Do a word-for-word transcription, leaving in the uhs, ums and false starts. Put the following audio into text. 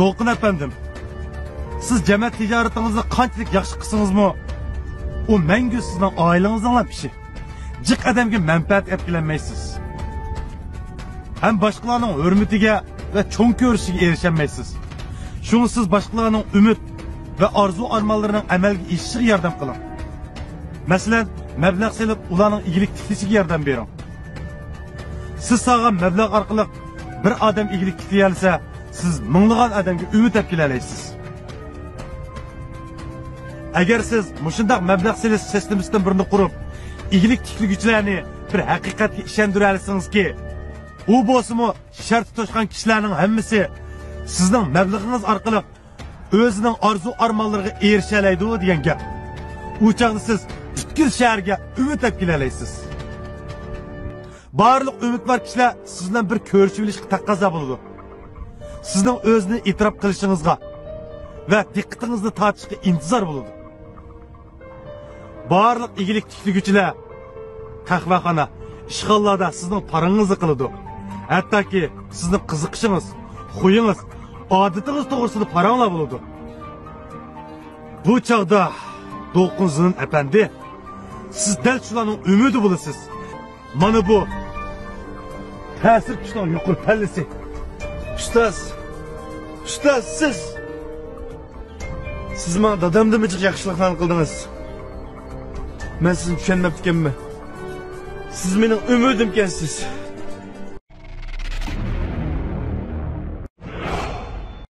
دولقۇن ئەپەندىم، سىز جەمەت تىجارىتىڭىزنى قانچىلىك ياخشى قىلسىڭىزمۇ، ئۇ مەڭگۈ سىزنىڭ ئائىلىڭىزنىڭلا ئىشى. جىق ئادەمگە مەنپەئەت ئەپ كېلەلمەيسىز. ھەم باشقىلارنىڭ ھۆرمىتىگە ۋە چوڭ كۆرۈشىگە ئېرىشەلمەيسىز. شۇڭا سىز باشقىلارنىڭ ئۈمىد ۋە ئارزۇ-ئارمانلىرىنىڭ ئەمەلگە ئېشىشىغا ياردەم قىلىڭ. مەسىلەن، مەبلەغ سېلىپ، ئۇلارنىڭ ئىگىلىك تىكلىشىگە ياردەم بېرىڭ. سىز سالغان مەبلەغ ئارقىلىق بىر ئادەم ئىگىلىك تىكلىيەلىسە، سىز مىڭلىغان ئادەمگە ئۈمىد ئەپ كېلەلەيسىز. ئەگەر سىز مۇشۇنداق مەبلەغ سېلىش سىستېمىسىدىن بىرنى قۇرۇپ، ئىگىلىك تىكلىگۈچىلەرنى بىر ھەقىقەتكە ئىشەندۈرەلىسىڭىزكى، ئۇ بولسىمۇ شەرتى توشقان كىشىلەرنىڭ ھەممىسى سىزنىڭ مەبلىغىڭىز ئارقىلىق ئۆزىنىڭ ئارزۇ-ئارمانلىرىغا ئېرىشەلەيدۇ دېگەن گەپ. ئۇ چاغدا سىز پۈتكۈل شەھەرگە ئۈمىد ئەپ كېلەلەيسىز. بارلىق ئۈمىدۋار كىشىلەر سىز بىلەن بىر كۆرۈشۈۋېلىشقا تەقەززا بولىدۇ. سىزنىڭ ئۆزىنى ئېتىراپ قىلىشىڭىزغا ۋە دىققىتىڭىزنى تارتىشقا ئىنتىزار بولىدۇ. بارلىق ئىگىلىك تىكلىگۈچىلەر قەھۋەخانا، ئىشخانىلاردا سىزنىڭ پاراڭىڭىزنى قىلىدۇ. ھەتتاكى سىزنىڭ قىزىقىشىڭىز، خۇيىڭىز، ئادىتىڭىز توغرىسىدا پاراڭلار بولىدۇ. بۇ چاغدا دولقۇن زۇنۇن ئەپەندى، سىز دەل شۇلارنىڭ ئۈمىدى بولىسىز. مانا بۇ تەسىر كۈچنىڭ يۇقىرى پەللىسى. ئۇستاز، ئۇستاز، سىز، سىز ماڭا دادامدىنمۇ جىق ياخشىلىقلارنى قىلدىڭىز. مەن سىزنى چۈشەنمەپتىكەنمەن. سىز مېنىڭ ئۈمىدىمكەنسىز.